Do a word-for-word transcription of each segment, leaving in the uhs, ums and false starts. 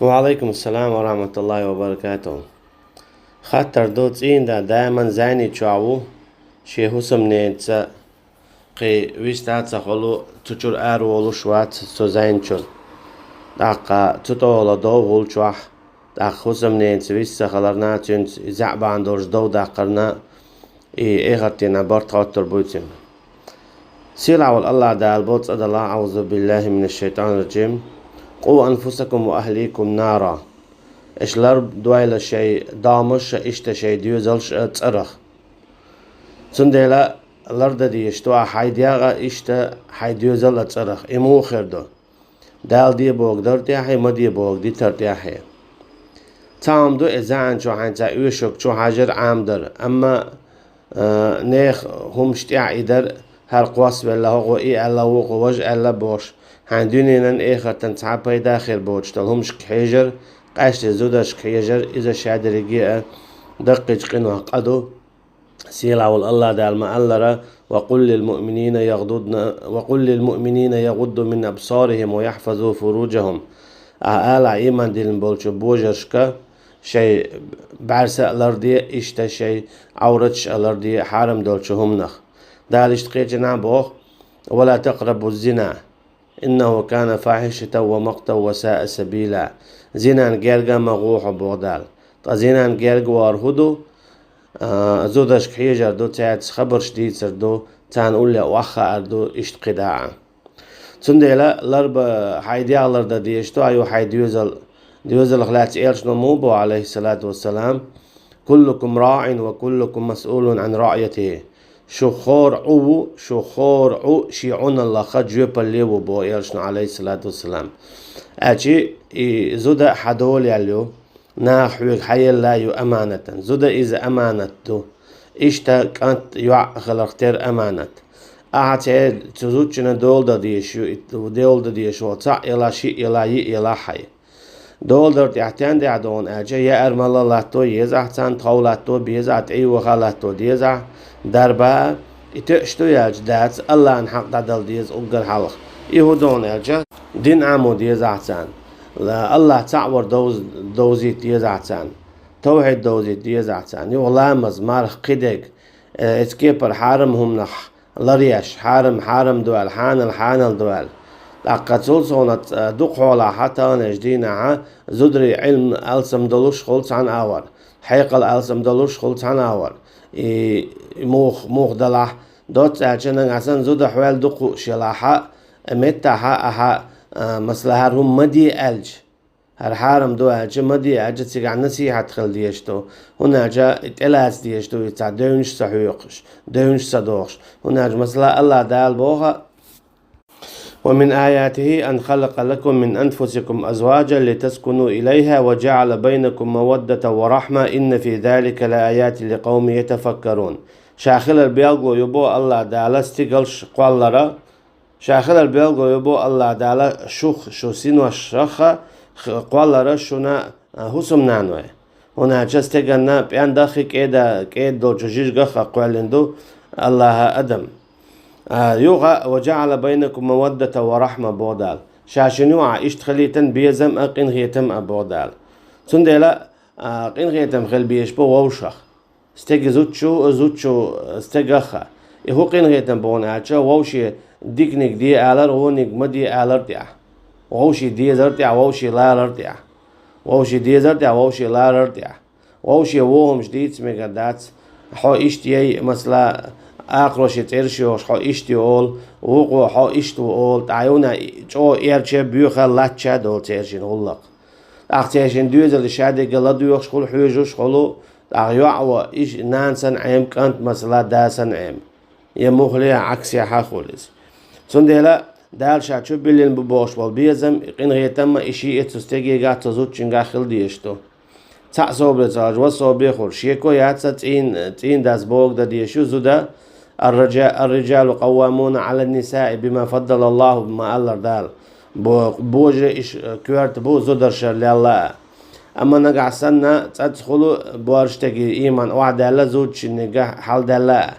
Ва Ӏалайкум ассалам ва рахьматуллахӀи ва баракатухӀ. Хаттар ду: цӀийнда даиман зӀене чохь ву, шен хӀусамненца кхин виста ца хуьлу, цу чуьра араволуш вац со зӀеначуьра. ТӀаккха цу тӀехула дов хуьлу чохь, тӀаккха хӀусамненца вист ца хиларна, цуьнца и зӀе бахьана долуш дов даккхарна, и эхартана барт хоттур буй цуьнан. Сийлахь волу АллахӀ Дала бо цӀа далахь: أعوذ بالله من الشيطان الرجيم. قوا أنفسكم وأهليكم نارا. Аша лардойла шайн домаш а, иштта шайн доьзалш а цӀарах. Цундела лардан дезаш ду ахь хьайн дегӀ а, иштта хьайн доьзал а цӀарах. И муха хир ду? Дала де бохург дар тӀехье, ма де бохург дитар тӀехье. Цхьа хӀума ду, и зӀеначу хьайн цхьа оьшург чу хьажар, Ӏамадар, амма, а, нехан хӀумаш тӀехь и дар, хӀара кхоссавелла хӀокхо и аьлла, вукхо важа аьлла бохуш, хьайн дуьненан, эхартан цхьа а пайда хир боцуш долу хӀумашка хьежар, къаьсттина зударшка хьежар, иза шадерриге а даккхийчу къинойх къа ду. Сийлахь волу АллахӀ Дала ма-аллара: وقل للمؤمنين يغضضن، وقل للمؤمنين يغضوا من أبصارهم ويحفظوا فروجهم. Ахьа ала ийман диллина болчу божаршка, шайн бӀаьрса а ларде, иштта шайн Ӏавраташ а ларде хьарам долчу хӀуманах. Дала иштта кхечанхьа боху: ولا تقربوا الزنا. إنه كان فاحشة ومقتا وساء سبيلا. Зинан герга а ма гӀо хьо, боху Дала. Ткъа зинан герга вар хӀун ду? А, зударшка хьежар ду, цаьрца хабарш дийцар ду, царна улле охьахаар ду, иштта кхидӀа а. Цундела ларба хьайн дегӀ лардан дезаш ду, а ю хьайн доьзал, доьзалх лаьцна элчано муха боху, Ӏалайхиссалату вассалам: كلكم راع وكلكم مسؤول عن رعيته. Шу хӀора Ӏу ву, шу хӀора Ӏу шен Ӏуналлах жоьпалле ву, боху элчано, Ӏалайхиссалату вассалам. Аьлча, и зуда хьан дола яьлла ю, наха хьоьга хьаелла ю аманатан. Зуда иза аманат ду. Иштта кӀант, йоӀ хиларх тера аманат. Ахьа церан цу зудчунна дола дан дезаш ю, и дола дан дезаш волу цхьаъ елахь, шиъ елахь, йиъ елахь хьайн. Дола дар тӀехь стен дехьа догӀун аьлча, яар мала латто еза ахь царна, тхов латто беза ахь, тӀе йоха латто деза ахь, дарба а, и тоьаш ду яьлча дац, АллахӀан хьакъ дӀадала деза уггар хьалха. И хӀун догӀун аьлча, дин Ӏамо деза ахь царна. АллахӀ цхьаъ вар довз-, довзийта деза ахь царна. Тавхьид довзийта деза ахь царна. Юха ламаз, марха, кхидерг, э, эцу кепара хьарам хӀуманах ларъеш, хьарам хьарам ду аьлла, хьанал хьанал ду аьлла. ТӀаккха цул совнаха, э, дукха хьолахь, таханлерчу дийнахь зударий Ӏилма алсам долуш хуьлу цхьана агӀор, хьекъал алсам долуш хуьлу цхьана агӀор. И, и мух-, мух далахь, доцца аьлча, нагахь санна зуда хьол дукха хууш елахь, э, меттахь ахьа, э, масала, хӀара хӀума ма де аьлча, хӀара хьарам ду аьлча, ма де аьлча, цигахь насихьат хила дезаш ду. ХӀунда аьлча тӀелаца дезаш ду, и цхьа девнаш ца хьоькхуш, девнаш ца дохуш. ХӀунда аьлча, масала, АллахӀ Дала боху: ومن آياته أن خلق لكم من أنفسكم أزواجا لتسكنوا إليها وجعل بينكم مودة ورحمة إن في ذلك لآيات لقوم يتفكرون. Ша хилар белгало ю боху АллахӀ Дала стигалш кхоллара, Ша хилар белгало ю боху АллахӀ Дала шух, шу синошха х-, кхоллара шуна, а, хӀусамнаной. ХӀунда аьлча стеганна пӀенда а, кхин кӀеда, кӀеда долчу жижигах а кхоьллина ду АллахӀа адам. А, юха: وجعل بينكم مودة ورحمة, боху Дала. Ша шуна юкъахь иштта хилийтина безам а, къинхетам а, боху Дала. Цундела, а, къинхетам хила безаш бу вовшах. Стеган зудчу, зудчу стегах а. И хӀун къинхетам бу аьлча, вовше диканиг де алар, вониг ма де алар тӀехь. Вовше дезар тӀехь, вовше лалар тӀехь. Вовше дезар тӀехь, вовше лалар тӀехь. Вовше вон хӀумаш дийца мегар дац. Хьо иштта яй, масала, акхароши цӀераш йохуш, хьо иштта ю олу, вукхо хьо иштта ву олу, тӀаккха юна чӀогӀа эрча, боьха, латча долу церан шина гӀуллакх. ТӀаккха церан шина доьзалш шадерриге ладоьгӀуш хуьлу, хьоьжуш хуьлу, тӀаккха йоӀ а, иш, нана санна Ӏема, кӀант, масала, да санна Ӏема. Я муххале а, Ӏаксехьа а хуьлу иза. Цундела Дала Ша чу биллина бу бохуш болу безам, къинхетам а, и шиъ а цу стегегахь, цу зудчуьнгахь хила дезаш ду. Цхьаъ собаре ца хилча, ван собаре хуьлу. Шеко яц, цӀийн, цӀийн дас бохург дан дезаш ю зуда: الرجا-، الرجال قوامون على النساء بما فضل الله, ма-аллара Дала. Бо-, божарий иш коьрта бу зударшна лелла а. Амма нагахь санна цӀаьххьа хуьлу, боьрша стеган ийман охьадаьлла, зудчуьнгахь хьалдаьлла а.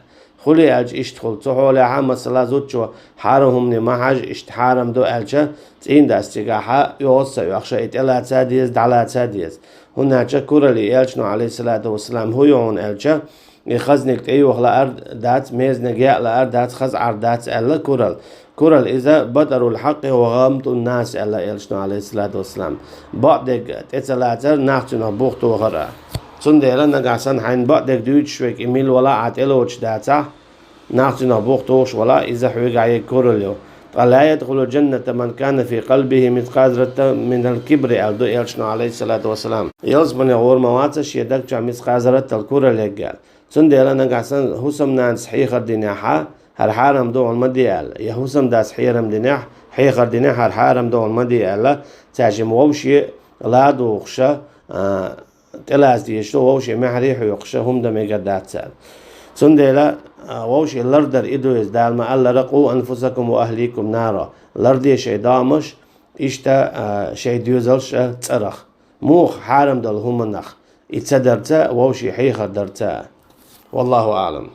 Кхуле аьлча иштта хуьлу. Цу хьолехьа, масала, зудчо хьарам хӀумане ма хьажа, иштта хьарам ду аьлча, цӀийндас цигахьа оьгӀаз ца оьхуш, и тӀелаца деза, дӀалаца деза. ХӀунда аьлча куралла, элчано, Ӏалайхиссалату вассалам, хӀун ю хьуна аьлча, и хазаниг тӀейоха лаар дац, мезаниг яа лаар дац, хаза Ӏар дац аьлла куралла. Куралла иза батарул хьакъи ва гӀамтун нас аьлла элчано, Ӏалайхиссалату вассалам. Бакъдерг тӀе ца лацар, нах цунах бух тохар а. Цундела нагахь санна хьайна бакъдерг дуьйцуш верг и мила валахь а тӀелоцуш дацахь, нах цунах бух тухуш валахь, иза хьоьгахь ерг куралла ю. Ткъа ла ядхулул джанната ман кана фи къалбихи мискъала зарратин минал кибри аьлла ду элчано, Ӏалайхиссалату вассалам. Ялсамане гӀур ма вац шен даг чохь мискъала зарратал куралла ерг аьлла. Цундела нагахь санна хӀусамнанас хьехар динехьа, хӀара хьарам ду, хьуна ма де аьлла. Я хӀусамдас хьерам динехь, хьехар динехь, хӀара хьарам ду, хьуна ма де аьлла, цаьршимма вовше ладугӀуша, а, тӀелаца дезаш ду, вовше маьхьарий хьоькхуша, хӀума дан мегар дац цара. Цундела, а, вовше лардар и ду иза, Дала ма-аллара: «Къу анфусакум ва ахликум наро». Ларде шайн догӀмаш, иштта, а, шайн доьзалш а цӀарах. Муха? Хьарам долу хӀуманах. И ца дарца, вовше хьехар дарца. Валлаху аълам.